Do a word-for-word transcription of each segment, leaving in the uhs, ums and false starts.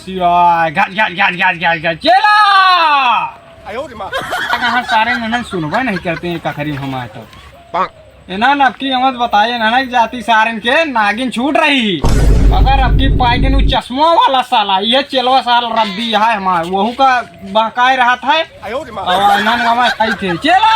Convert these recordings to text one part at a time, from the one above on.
शिवाय, घट, घट, घट, घट, घट, घट, चेला! कहाँ सारे ननन सुनबे नहीं करते हैं, कखरी हम आए तो। इन्हन अब की हमत बताइए, इन्हन जाति सारन के नागिन छूट रही। अगर अब की पाई दिन उ चश्मो वाला साला, ये चेलवा साल रद्दी है हमार, वहू का बहकाए रहत है। अब इन्हन गवा खाई थे। चेला!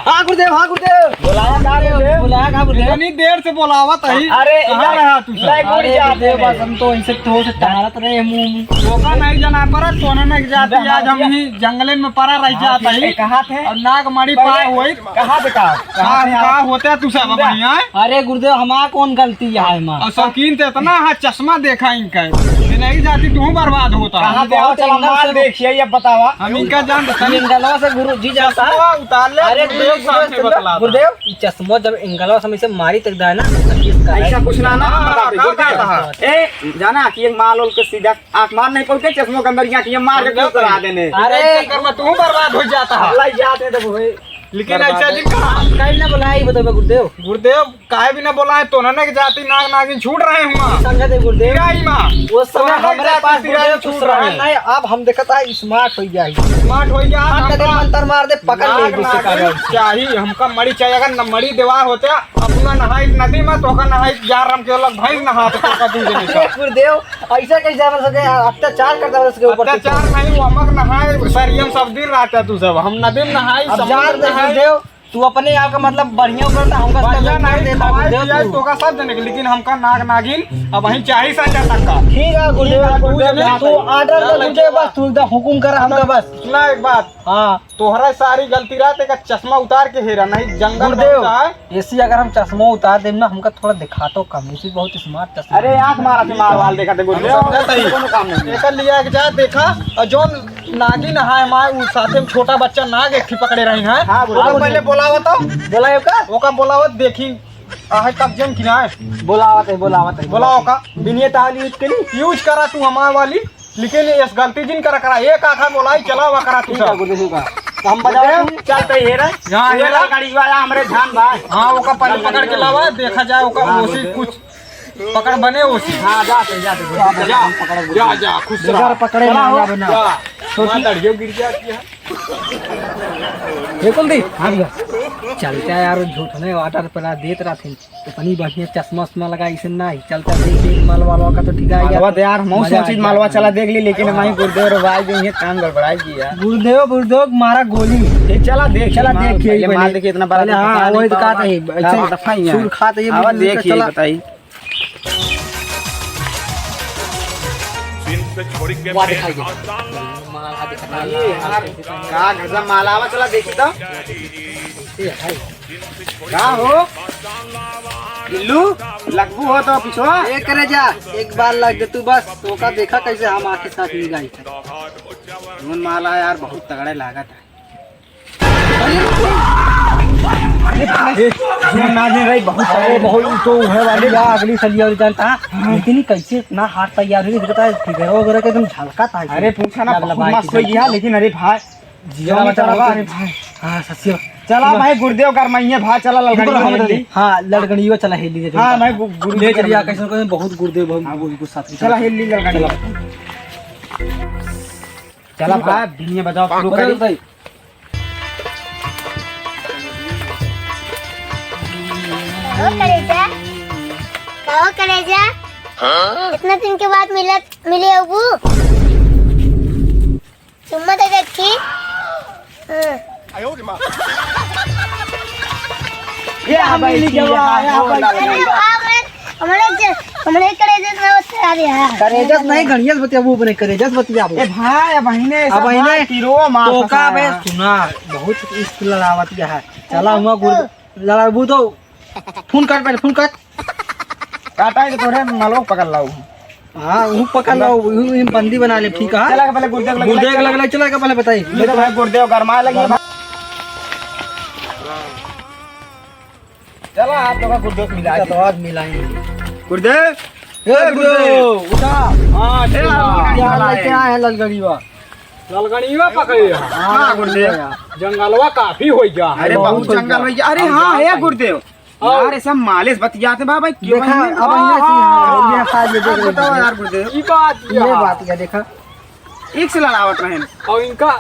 हाँ गुरुदेव, हाँ गुरुदेव। बुलाया का गुरुदेव? बुलाया का गुरुदेव? इतनी देर से बुलावत है। अरे, कहाँ इधर रहा तू सब? लाइट उड़ अरे जाते गुरुदेव, हैं। बस हम तो ऐसे ठोस टहलत रहे मुंह में। तोका नहीं जाना पड़ा, तोने नहीं जाती, आज हम ही जंगले में पड़ा रह जाता ही। कहाँ थे? और नाग मणि पाए होई। कहाँ से का? कहाँ से का आओ? होते तू सब बढ़िया है? अरे गुरुदेव, हमार कौन गलती है हमार? और शौकीन तो इतना है, चश्मा देखा इनका। ये नहीं जाती, तू बर्बाद होता। कहाँ से आओ? चला माल देखिए, ये बतावा। हम इनका जान देता नहीं। एंगलवा से गुरु जी जाता है। चश्मा उतार ले, अरे गुरुदेव गुरुदेव, सामने गुरुदेव, बतला दो। गुरुदेव, ये चश्मा जब एंगलवा से हम इसे मारी तक दाए ना, तो किस का ऐसा है? कुछ ना, ना, हाँ, बता दे, हाँ, गुरुदेव। हाँ। ए, जाना कि एक माल ओल के सीधा आँख मार नहीं पहुँचे, चश्मो के अंदर यहाँ की ये मार के हम कुछ करा देने। अरे, अरे, चक्कर में तू बर्बाद हो जाता है। अल्लाह याद है, देखो भाई। लेकिन बर्बाद ऐसा है। दिन कहा। काहे ना बोलाई, बताओ गुरुदेव। गुरुदेव, काहे भी ना बोला है, तो ना के जाती नाग नागिन छूट रहे हुआ। समझे थे गुरुदेव। तेरा ही माँ। वो समय तो ना हमारे जाती पास तेरा ही गुरुदेव छूट कुछ रहा रहे। नहीं, अब हम देखता है smart हो गया है। Smart हो गया, हम हम कदे का मंत्र मार दे, पकड़ ले नाग गुस्से का नागिन भाई। चाहिए, हमका मड़ी चाहिए, अगर न मड़ी देवा होते, अपना नहाई नदी में, तो का नहाई यार राम केवल भैंस नहाते, तो का दूध नहीं अरे गुरुदेव, ऐसा कैसे बन सके? अत्याचार करता बन सके ऊपर से। अत्याचार नहीं, वो हमक नहाए, सरियम सब दिन रहता तू सब। हम नदी में नहाई, अब समुद्र जान दे नहाई। गुरुदेव, तू अपने आप का मतलब बढ़िया करता, हमका बढ़िया सब नहीं, देता खवाई गुरुदेव पियाई तू। तो का सब जने के, लेकिन हमका नाग नागिन अब वहीं चाही संजय तक का। ठीक है गुरुदेव, ठीक है, तू गुरुदेव, जने, तू order दे गुरुदेव, बस तू एकदम हुकुम कर हमका बस। सुना एक बात। हाँ। तोहरा सारी गलती रहा, तेका चश्मा उतार के हेरा, नहीं जंगल गुरुदेव, बहुत है। ऐसी अगर हम चश्मा उतार देम ना, हमका थोड़ा दिखा तो कम, उसी बहुत smart चश्मा अरे, है। आँख मारा से मार वाल देखा थे, गुरुदेव, हम समझत हई। कोनो काम नहीं है। एकर लिया के जा, देखा, और जौन नागिन है हमारे, उ साथे में छोटा बच्चा नाग एक ठे पकड़े रही है। हाँ, गुरुदेव। ओका पहले बोलावा तो। बोलायो का? ओका बोलावा, देखी, आहे कब्जे में कि ना है? बोलावत है, बोलावत है। बोलाओ का? बिनिये ताली use करी? Use करा तू हमारे वाली। लेकिन इस गलती जिन करा करा, एक आखा बोलाई, चला वा करा तू ठीक है, सब। गुरुदेव का। तो हम बजाओ गुरुदेव, तू? चलते ही रे। यहाँ पूरे ये ला। ललगड़िया वाला हमरे धान बा। हाँ, ओका पहले पकड़ के लावा, देखा जाए ओका हाँ, ओसी गुरुदेव। कुछ पकड़ बने ओसी। हाँ, जा, जा, जा, जा, पकड़ जा, गुरुदेव। जा, खुश रहा। पकड़े चला ना, हो। ना, ना। जा। सोची। माँ लड़ियो गिर जाती है। ये कुलदीप, हाँ भैया। चलते हैं यार, झूठ नहीं, order पहला देत रहा थे। इतनी बढ़िया चश्मा उश्मा लगा, इसे ना ही चलता, देख, देख, मालवा वालवा का तो ठीक है यार। मालवा तो यार, हम मजा आ सोचित गया। मालवा चला देख ली, लेकिन हाँ। हमारी गुरुदेव रे भाई जो ये काम गड़बड़ाई गई यार। गुरुदेव, गुरुदेव मारा गोली। ए, चला देख, चला माल, देख के पहले पहले। माल देखिए, इतना बड़ा पहले, तो हाँ, पता वही नहीं तो कहा था, पावा। ये, हाँ, ऐसे दफा ही है। सुर खाते ये आवा बोली, देख, ये चला। बताई। वाह, दिखाई दे। माला दिखा दे। का गजब माला आवा, चला देखी तो। ये है। का हो? इल्लू, लगबू हो तो पिछवा? ए करे जा, एक बार लग दे तू बस, तोका देखा कैसे हम आके साथ मिल जाई। जौन माला यार बहुत तगड़े लागत है। अरे, जौन नागिन रही बहुत अरे, बहुत तो है वाली या अगली सलिया वाली जानता है। लेकिन ये कैसे इतना हाथ तैयार हुई, देखता है, फिगर वगैरह का एकदम झलका था। अरे, पूछा ना, मतलब बहुत भाई मस्त की हो गया, लेकिन अरे भाई, जिया जौन वाला चला चला बा, भाई। अरे भाई। हाँ, सच्ची बात। चला सुनो। भाई, गुरुदेव गरमाइए भाई, चला ललगड़ियो हम हेल ली। हाँ, ललगड़ियो चला हेल ली, हाँ, भाई, गु-, गुरु ले चलिए, चला। कैसे, कैसे बहुत गुरुदेव हम हाँ। वो, वो साथ में चला चला। हेल ली ललगड़ियो। चला। चला ठीक बा। भाई, बिनिया बजाओ, शुरू बजाओ करी। भाई। कहो करेजा, कहो करेजा, हाँ? इतना दिन के बाद मिला, मिले अबू। चुम्मा दे दे अच्छी। हाँ। ये हमारी मिली जवा, ये हमारी अरे, मिली। बाप रे, हमरे ज-, हमरे करेजस में बच्चा आ गया है। करेजस नहीं, गणियस बतिया, वो बने करेजस बतिया वो। ए भाई, अब बहिने, अब सब बहिने, भाई, पिरो मार तो का फंसाया बे, है। सुना, बहुत इश्क लड़ावत गया है। चला, हुआ गुड़ लड़ाबू तो। फोन काट पहले, फोन काट। काटा है कि तोरे मलवा पकड़ लाऊ। हाँ, वो पकड़ लो, वो, वो बंदी बना ले, ठीक है? चला के पहले गुरुदेव लगे, गुरुदेव चला। लगे, चला के पहले बताई। मेरे भाई गुरुदेव गरमा लगी है। चला, आप लोग गुरुदेव मिला तो आज मिलाएंगे। गुरुदेव, ए, ए, गुरुदेव, गुरुदेव। उठा। हाँ, ए, ठीक है। क्या ललगड़िया लेके आए हैं, ललगड़िया? ललगड़िया पकड़े हैं। हाँ, गुरुदेव। जंगलवा काफी हो गया है। अरे, बहुत बहुत हो जंगल गया। हो गया। अरे, हम हाँ, जान ए, पाएंगे। गुरुदेव। यार, ये सब मालिश बतियाते बा भाई, क्यों देखा, नहीं? अब हाँ, ये हाँ, हाँ, हाँ। ये साथ ये देख अब बताओ यार गुरुदेव। ई बात ये या। बात या देखा। एक से लड़ावत रहेन। और इनका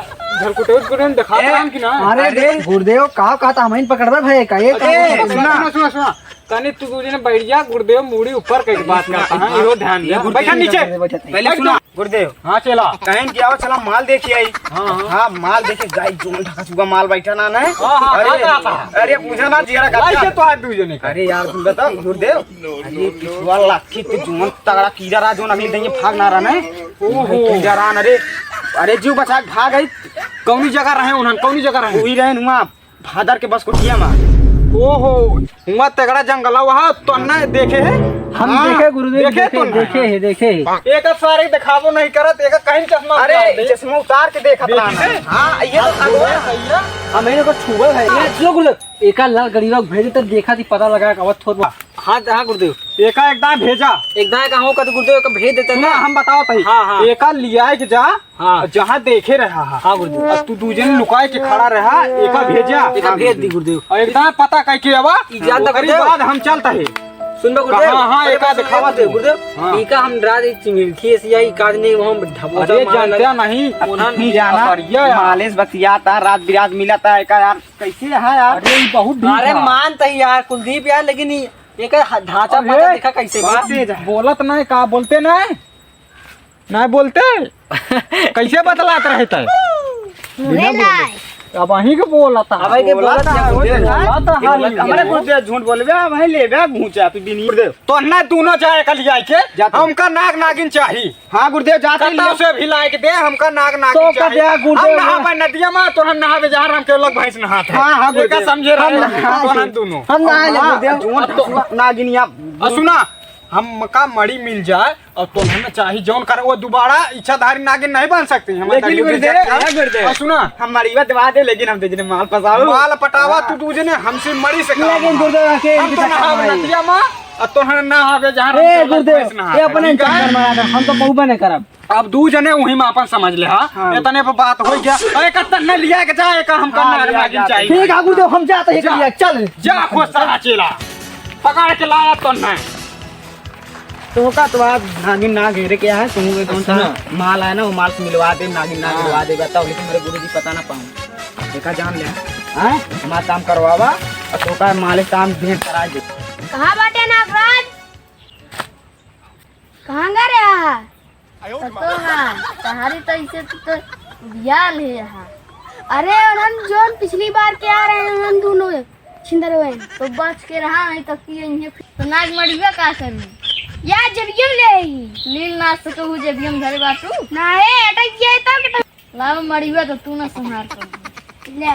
झरकुटे उठकुटे में दिखात ए, रहन कि ना? अरे अरे। देख, गुरुदेव का कहता, हम ही पकड़बे भाई का, ये अरे, का सुना। सुना, सुना, सुना। तनी तू दूजे ने बैठ जा, गुरुदेव मूड़ी ऊपर करके बात सुना, करता है, सुना। इहो ध्यान दे। ये गुरुदेव बैठा नीचे। बैठा नहीं। पहले सुना। गुरुदेव। हाँ, चला। कहेन कि आओ, चला, माल देखी आई। हाँ, हाँ। हाँ, माल देखे, गाय जोन ढका चुका माल बैठा ना, ना। हाँ, हाँ, अरे, हाँ, हाँ, हाँ। अरे, पूछा ना, जियरा लाई गलता। के तो हाथ दूजे ने का। अरे यार, तुम बताओ, गुरुदेव। अरे, पिछुआ लाठी पे जोन तगड़ा कीड़ा रहा, जोन अगले दिन ये भाग ना रहा, ना। ओहो। कीड़ा रहा, अरे, अरे, जीव बचा के भाग आई। कौनी जगह रहे उन्हन, कौनी जगह रहे? वही रहे वहाँ। भादर के बस कोठिया मा। ओहो, हुआ तगड़ा जंगल हुआ, तो ना देखे है? हम हाँ, देखे गुरुदेव, देखे देखे, तो ना। देखे है, देखे है। एक सारे देखाबो नहीं करत, एक कहीं चश्मा अरे, उतार दे। चश्मा उतार के देखत देखी रहा से? ना। हाँ, ये तो हाँ, अगुआ है। भैया। हम इनको छुए है। ये लो गुरुदेव, एका लाल गरीबा भेजे तो देखा थी, पता लगा के आवत थोड़ बहुत। हाँ, हाँ गुरुदेव। एका एक दाएं भेजा। एक दाएं का हो, कद गुरुदेव, एक भेज देते सुना, ना। हम बताओ तही। हाँ, हाँ। एका लिया के जा, हाँ। जहाँ देखे रहा हा। हाँ, गुरुदेव। अब तू दू जन लुकाए के खड़ा रहा, एका भेजा। एका भेज दी, गुरुदेव। और एकदम पता कह के आवा, ई जान तक ओकरी गुरुदेव। बाद हम चलता है। सुन बा, गुरुदेव। हाँ, हाँ, अरे, एका बस, दिखावा गुरुदेव, दे। गुरुदेव। हाँ। इनका हम रात चिमिलखी से यही काज नहीं, हम ढबोचा अरे, मार जानते लगे। नहीं, अब उन्हन नहीं जाना, असरिया यार। मालिश बतियाता, रात बिरात मिलाता है का यार, कैसे है यार? अरे, ई बहुत ढीठ अरे, है। मान तही यार, कुलदीप यार, लेकिन ई, एकर ह-, ढांचा अरे, पाचा देखा कैसे बा? बहुत तेज है। बोलत नहीं, का बोलते नहीं? ना बोलते? कैसे बतलात रहे तै? सुने बिना ना। बोले। अब अहीं के बोलता। अब अहीं के बोलता बोलता है, है, बोलता है। बोलता है, हमरे बोलता है। गुरुदेव झूठ बोलबे, अब अहीं लेबे घूंचा, तू बिनी गुरुदेव। तो ना दोनों जाए का लिया के, जा तू। हमका नाग नागिन चाही। हाँ गुरुदेव, जाते कतौ लिया। से भी लाए के दे, हमका नाग नागिन तो का चाही। दे गुरुदेव हम ना। नहाबे नदिया मा, तो हम नहाबे जहाँ राम केवल भैंस नहात है। हाँ, हाँ, एका गुरुदेव। समझे हम रहे, नहा तो हम ले। दोनों। हम नहा ले हाँ, गुरुदेव। अब तो नागिनिया। और सुना, हमका मड़ी मिल जाए और तोहन चाही जौन करे, वो दोबारा इच्छाधारी नागिन नहीं बन सकती। हम लेकिन गुरुदेव, हाँ गुरुदेव। और सुना, हम मड़ीवा दबा दे, लेकिन हम दू जने माल पसाओ। माल पटावा, तू दू जने हमसे मड़ी से काम लेकिन मना। गुरुदेव, आके हम तो इनके नहावे साथ नदिया मा, और तोहन नहावे जहाँ ए, हम गुरुदेव, भैंस नहात ये अपने है। चक्कर में आ गए, हम तो बहुबे नहीं करब। अब दू जने वही में अपन समझ ले, हाँ? हाँ। इतने पे बात हो गया। अरे, कत्ता न लिया के जाए का, हमका हाँ, नाग लिया नागिन जाते। चाहिए। ठीक है, गुरुदेव, हम जाते हैं, जा। चलिए, चल। जा, खुश रहा चेला। पकड़ के लाया तो नहीं। तो का तो आज नागिन ना घेरे के है, तुम कौन सा सुनो। माल है ना, वो माल से मिलवा दे, नागिन ना हाँ। मिलवा दे, बताओ, लेकिन मेरे गुरुजी पता ना पाऊँ। देखा जान ले, हाँ? हमारा काम करवावा, और तो का मालिक काम भेंट करा दे। कहाँ बाटे नागराज? कहाँ गा रहा है? तो, तो हाँ, तहारी तो इसे तो, तो उबियाल है यहाँ। अरे, उन्हन जोन पिछली बार के आ रहे हैं, उन्हन दोनों छिंदरवे, तो बच के रहा, नहीं तो कि इन्हें फिर तो नाग मड़िया का करी? या जेबियम ले आई। लील ना सकहु जेबियम धरे बाटू। ना है, अटक गया है तब के लावा मड़िया तो तू ना संहार कर। ले।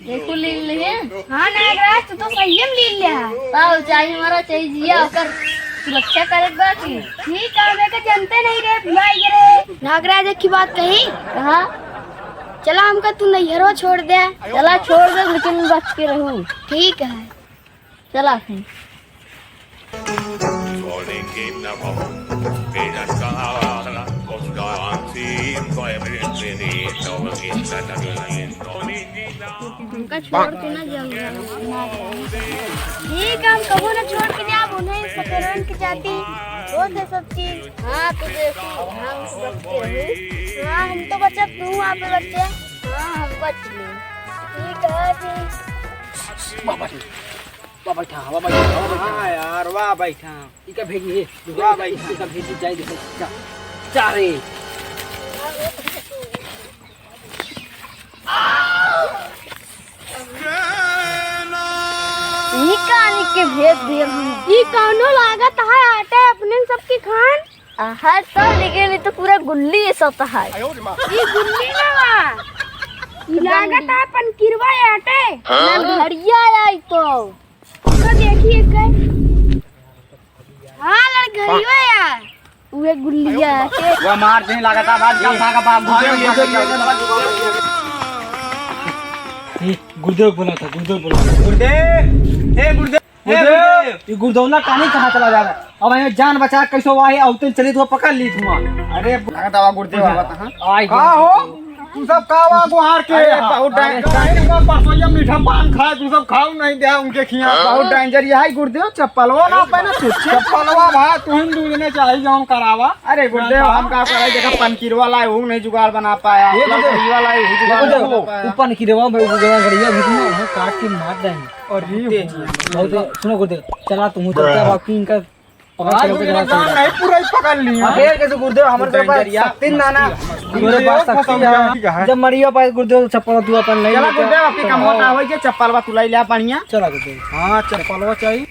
देखो, ले ले। हाँ, नागराज, तू तो सही में ले ले। ताऊ, चाहे हमारा, चाहे जिया, ओकर सुरक्षा करे के बा कि? ठीक है, हमें का जनते नहीं रे, भुला गए रे। नागराज, एक ही बात कही। कहा? चला, हमका तू नैहरो छोड़ दे। चला, छोड़ दे, लेकिन बच के रहू। ठीक है। चला फिर। हमका छोड़ के ना जाऊंगा। ठीक है, हम कबो ना छोड़ के जाब, उन्हें पकड़न के जाती। वो थे सब चीज। हाँ, तो देखो, हम बच के रही। हाँ, हम तो बचत, तू वहाँ पे बच जा। हाँ, हम बच ले। ठीक है, ठीक। बाबा जी। वाह बैठा, वाह बैठा, वाह बैठा। हाँ यार, वाह बैठा। इका भेजी है। वाह बैठा। इका भेजी जाए देखो। जा। जा रे। ई कहानी के भेज दिए हम। ई कौनो लागत है आटे अपने सबके खान। आहा, तो लेकिन ई तो पूरा गुल्ली है सब तो है। ई गुल्ली ना बा। ई लागत है अपन किरवा आटे। हाँ? लड़घड़िया आई तो। तो देखिए के। हाँ, लड़घड़िया यार। उहे गुल्लिया के। वो मार दे लागत है, भाग, भाग, भाग, भाग, भाग, भाग। ए, गुरुदेव बोला था, गुरुदेव बोला था। गुरुदेव, ए गुरुदेव। गुरुदेव, ये गुरुदेव ना कहानी कहाँ चला जा रहा है? अब हमें जान बचा कैसे हुआ है, अउते चली तो पकड़ ली धुआं। अरे, लगता हुआ गुरुदेव आवत है। आई का गया। हो? तू सब खावा गुहार के अरे, यहाँ। बहुत अरे, डांजर। गाय का परसोइया मीठा पान खाए, तू सब खाऊ नहीं दे उनके खिया। बहुत डांजर, यही गुरुदेव, चप्पलवा ना पहना, छुच्छे। चप्पलवा भा, तू ही दूध ने चाही जौन करावा। अरे गुरुदेव, हम का करे, देखा पनकिरवा लाए, वो नहीं जुगाड़ बना पाया। ये गुरुदेव, लकड़ीवा लाए, वो जुगाड़ ये गुरुदेव, बना पाया। वो पनकिरवा में वो गड़िया घुसना, वहाँ काट के मार देंगे। और ये तेज। बहुत, सुनो गुरुदेव, चला तू चलता है, बाकी इनका पकड़ आज के लेके इनका जाना नहीं चाहिए। पूरा ही पकड़ लिया। हाँ, फिर कैसे गुरुदेव, हमारे तरफ डेंजर यार, शक्ति ना ना। मस्ती, मस्ती। तोरे पास शक्ति है। ठीक है। जब मरियो पाए गुरुदेव, चप्पल तू अपन नहीं चला लेके गुरुदेव, आपकी चला। कमवा ना होई के चप्पल बा तुलाई ले बढ़िया। चला गुरुदेव। हाँ, चप्पलवा चाहिए।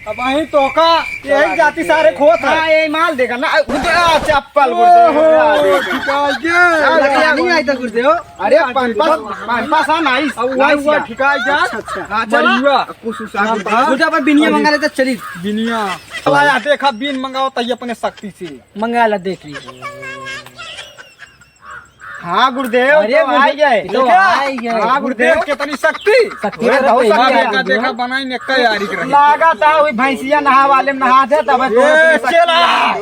अब वहीं तो का, यही चला जाति गुरुदेव। सारे खोत है। हाँ, यही माल देखा ना, गुरुदेव, आ, चप्पल गुरुदेव। ओहो, ठिका गया। आ, लकड़ी नहीं आई था गुरुदेव। अरे, पंपस, पंपस, हाँ, नाइस, अब हुआ, नाइस हुआ, यार। ठिका गया। अच्छा, अच्छा। हाँ, चला। बढ़िया। कुछ उसार हाँ, गुरुदेव। गुरुदेव, अपन बिनिया अरे। मंगा लेते, चली। बिनिया। चला यार, देखा, बीन मंगाओ, तही अपने शक्ति से। मंगा ला, देख ली। हाँ, गुरुदेव, अरे, तो गुरुदेव, आई गए। तो देखा? आई गए। हाँ, गुरुदेव, गुरुदेव। कितनी शक्ति। शक्ति अरे, तो बहुत देखा, शक्ति है, देखा, गुरुदेव। बनाई ने कई आरी के रही। लागा था, वही भैंसिया नहा वाले में नहा दे, तब ए, तोरे शक्ति चला। है।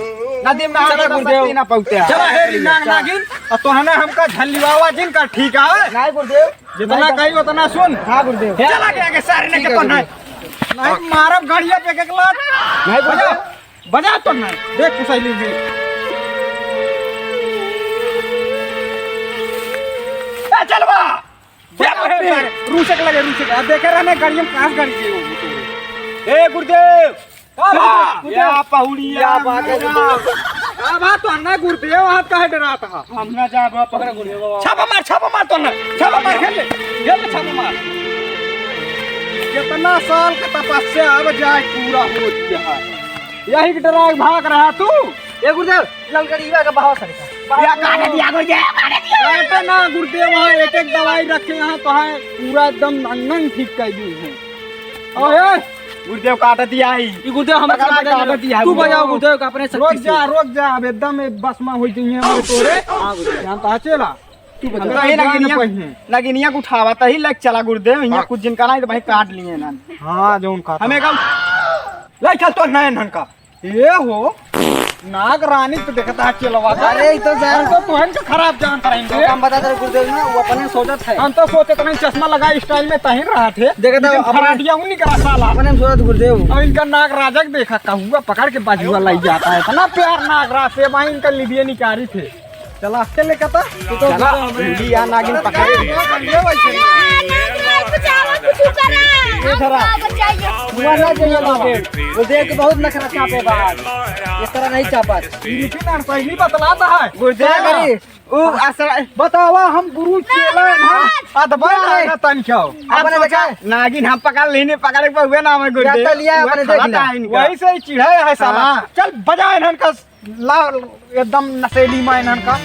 नदी में नहा चला, दे, तो गुरुदेव। शक्ति ना पहुँचे। चला, हे री नाग नागिन, और तोहने हमका झल्लीवावा जिन कर, ठीक है? नहीं, गुरुदेव। जितना नहीं, कही, उतना सुन। हाँ, गुरुदेव। चला के आगे सारे ने ठीक के है, पढ़ना है। गुरुदेव। नहीं, मारब गाड़िया पे एक लात। नहीं, गुरुदेव। बजा तो नहीं, देख कुसैली जी। ए, चलवा। ए, ए, ए, रूसे के लगे, रूसे के। अब देखे रहने गाड़िया में कहाँ से गाड़ी के हो? ए, गुरुदेव। का बा? गुरुदेव। या पहुड़िया। क्या बात है, गुरुदेव? का बात तो ना गुरुदेव, आप काहे डरात हा? हम ना जाब, पकड़ गुरुदेव। छापा मार, छापा मार तो ना। छापा मार, खेल ले। खेल ले, छापा मार। कितना साल का तपस्या अब जाए पूरा हो गया है। यही के डराए भाग रहा तू? ए गुरुदेव, ललगड़िया का बहाव सर का। या काटे दिया गुरुदेव, काटे दिया। काटे ना गुरुदेव, वहाँ एक एक दवाई रखे हैं तो है पूरा एकदम नंगन ठीक कर दी है। और ए, गुरुदेव काट दिया ही। ई गुरुदेव हमें पकड़ा समझ नहीं काट दिया तू गुरुदेव। बजाओ गुरुदेव का अपने शक्ति रोक से। जा, रोक जा, अब एकदम बस में होई जइहे हमारे तोरे। हाँ गुरुदेव। ध्यान तो चला। तू बजा। हम तो ही हम जान नगिनिया, पहिए। नगिनिया को उठावा, तही लेके चला गुरुदेव, यहाँ हाँ। कुछ जिनका नहीं तो भाई काट लिए ना। हाँ, जो उनका हमें का ले चल तो नए नन का। ए हो, नाग रानी तो देखता है चेलवा का। अरे, ई तो सर हम तो तुहन के खराब जानत रहेंगे। तो हम बता दे गुरुदेव ना, वो अपने सोचत है। हम तो सोचत नहीं, चश्मा लगा style में तहिन रहा थे। देखता लेकिन अपने फराटिया हूँ निकला साला। अपने सोचत गुरुदेव। अब इनका नाग राजा के देखा, कहूँगा पकड़ के बाजुआ लाई जाता है। इतना प्यार नाग राज से, भाई इनका लिदिये निकारी थे। चला, के ले कता? तू तो चला, गुरुदेव हमरे लिया नागिन पकड़। अरे, नाग राज, कुछ आवा, कुछ करा। ये हम धरा। का बचाइए? हुआ ना चाहिए बाबू। वो देख के बहुत नखरा चापे बाहर। इस तरह नहीं चापत। इनकी ना पहली बतलाता है। गुरुदेव क्या करी? ओ, आसरा। बतावा हम गुरु चेला हैं ना। अदबा ना है। ना तन क्यों? अपने हम सोचा, बेटा। नागिन हम पकड़ लेने, पकड़े के हुए ना हमें गुरुदेव। जाता लिया, वो अपने देख खड़ा लिया। था इनका। वही से ही चिढ़ाया है साला। हाँ। चल बजा इन्हन का। ला, एकदम नशेली मा इन्हन का।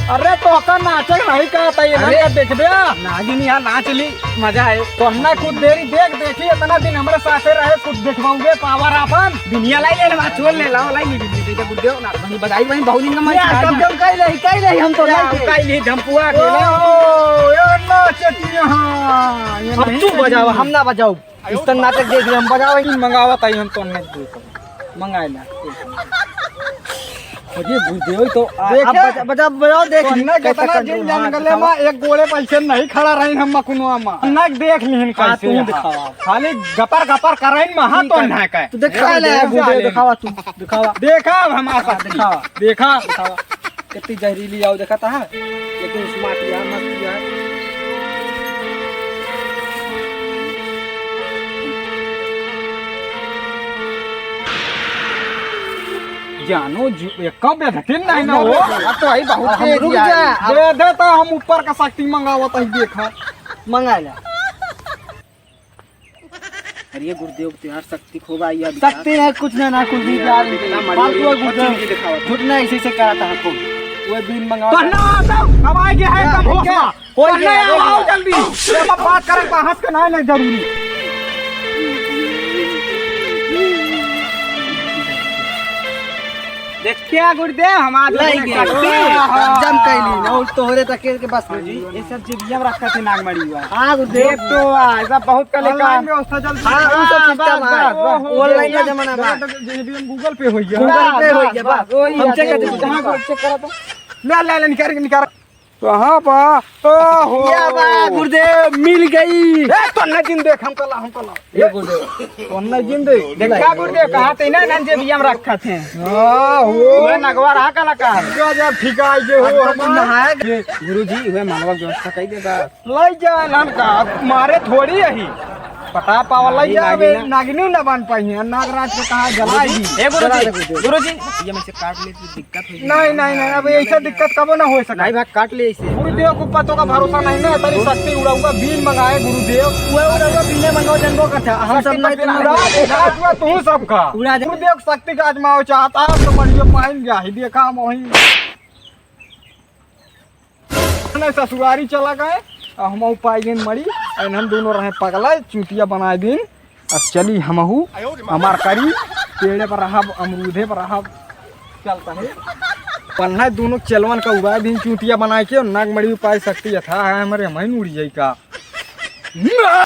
अरे, तोहका नाचे नहीं कहता, ये अरे, नाच देख बे। नागिन यहाँ नाच ली, मजा आए। तोहना कुछ देरी देख, देखी, इतना दिन हमरे साथे रहे, कुछ देखवाऊंगे power आपन। दुनिया लाई ले, ना छोड़ ले, लाओ, लाई ले, ले, ले, ले, गुरुदेव ना, वहीं बजाई, वहीं बहुत दिन का मन ये खा एकदम गया। कई ले, कई ले, हम तो या, नहीं थे। कई ले, झम्पुआ के ओ, ना। ओ, ये नाचत यहाँ, ये अब नहीं तू बजावा, हम ना बजाऊ। इस तरह नाटक देख रहे हम, बजाओ। तीन मंगावत आई हम, तो नहीं दे तो। मंगाए ना। अरे गुरुदेव तो आ, देखे? आप बजा, बजा, बजाओ, देख तो ली, हमने कैसे कितना control, दिन हाँ, जंगले दिखाओ। में एक गोड़े पर ऐसे नहीं खड़ा रही हम मकुनवा में। ना देख ली हम हाँ, कैसे तू यहाँ। दिखाओ। खाली गपर गपर कराइन में हाथ ठीक तो है। ना का। तू दिखा ले, गुरुदेव, गुरुदेव, जाले। दिखावा तू, दिखावा। देखा अब हमारा हाँ, साथ दिखावा। देखा। दिखावा। कितनी जहरीली आओ देखा था, लेकिन smart यार, मस्त यार। जानो जु-, एक का बेधते नहीं ना हो। अब तो भाई बहुत अब हम तेज रुक यार। जा। दे दे तो हम ऊपर का शक्ति मंगावत है, देखा। मंगा ले। अरे गुरुदेव, तो यार शक्ति खो गई यार। शक्ति नहीं, कुछ नहीं, ना कुछ भी यार। इतना मरी फालतू है गुरुदेव। कुछ नहीं दिखावा। झूठ नहीं, ऐसे ऐसे करा था हमको। वो बीन मंगावा तो था। ना आता, अब आ गया है क्या? एकदम होश क्या? में। कोई तो नहीं नहीं, आओ, आओ जल्दी। ये सब बात करें, बहस का ना, नहीं जरूरी। क्या गुरुदेव, हम आज लई गए। हाँ, हाँ। जम कैली ना, और तोहरे तक के बस। हाँ जी, ये सब जीविया में रखा थे नागमणि हुआ। हाँ गुरुदेव। ये तो, आ, ऐसा बहुत कल online का। व्यवस्था चलती है। हाँ, वो सब हाँ, system बस, है। बस, ओहो। Online का जमाना बा। तो जेबी में Google Pay हो गया। Google Pay हो गया, बस, बस। वही हम check है, करते हैं। जहाँ को check करा तो। ले, ले, ले, निकाल, निकाल। कहाँ बा? ओहो। या बा, गुरुदेव, मिल गई। ए, तो न जिन देख, हम कला, हम कला। ये गुरुदेव। तो न जिन देख। देखा गुरुदेव, कहाँ ते ना, ना जेबिया में रखा थे। हाँ, हो। मैं नगवा रहा कलाकार। गजब ठिकाई जे हो, हम तो हम नहाए गए। गुरुजी, वह मानवा व्यवस्था कही देता। लई जा, नाम का, मारे थोड़ी यही। पता पावा लई नागिन, जा, अबे नागिन। नागिनी न बन पाई है, नागराज के कहा जला दी। ए गुरुजी, जला दे गुरुजी। गुरुजी, ये में से काट ले, दिक्कत हो जाई। नहीं, नहीं, नहीं, अब ऐसा दिक्कत कबो ना हो सका। नहीं भाई, काट ले इसे। गुरुदेव को पतों का भरोसा नहीं ना, तेरी शक्ति उड़ाऊंगा, बीन मंगाए गुरुदेव। वो उड़ाऊंगा, बीने मंगाओ, जनबो का था। हम सब शक्ति नहीं का तो उड़ा, उड़ा, उड़ा, तू सब का। उड़ा दे। गुरुदेव शक्ति का आजमाओ चाहता है, तो बढ़िया पाइन जा ही देखा हम वहीं। अपने ससुरारी चला गए, आ हम पाई गए मरी, आ इन्हन दोनों रहे पगला, चूतिया बनाए दिन। अब चली हमहू, हमार करी, पेड़े पर रहब, अमरूदे पर रहब, चलता है। पन्ना दोनों चेलवन का उड़ाए दिन चूतिया बनाए के, और नागमणि उपाय शक्ति यथा है हमारे, हम उड़ी जाई का।